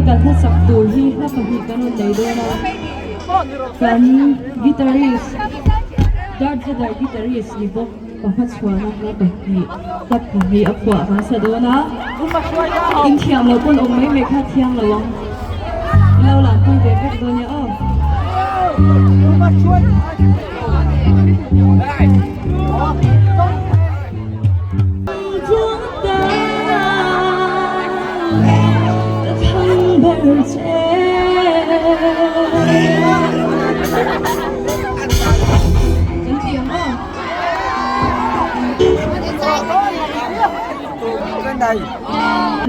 kan hmasak tur hi hla pahnih kan rawn nei dawn a, kan guitarist Darth Vader guitarist ni bawk ka hmachhuahna hla pahnih hla pahnih a phuah kan sa dawn a, inthiam loh pawn awm mai mai kha thiang lo ang, i lo lan pui ve vek dawn nia aw.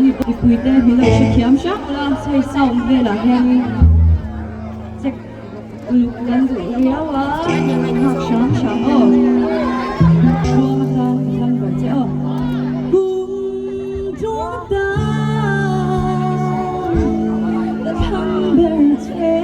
Mipuite min lo hrethiam hrang la, hei sound velah hianin check uluk kan duh riau a, nghak hram hram aw. Ruang atan ka thlang ber che aw. Kum tluang tan ka thlang ber che.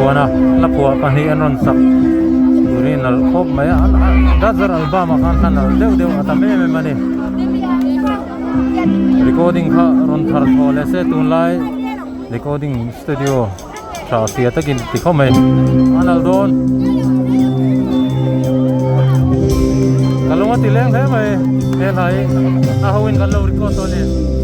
Hmachhuana hla phuah pahnih an rawn sak turin nalh khawp mai a Darzer album ah khan hla nalh deuh deuh a tam em em a ni recording kha rawn thar thaw leh se tunlai recording studio tha fia takin ti khawp mai a nalh dawn ka lung a ti leng hle mai he hla hi a ho in kan lo record tawh a ni.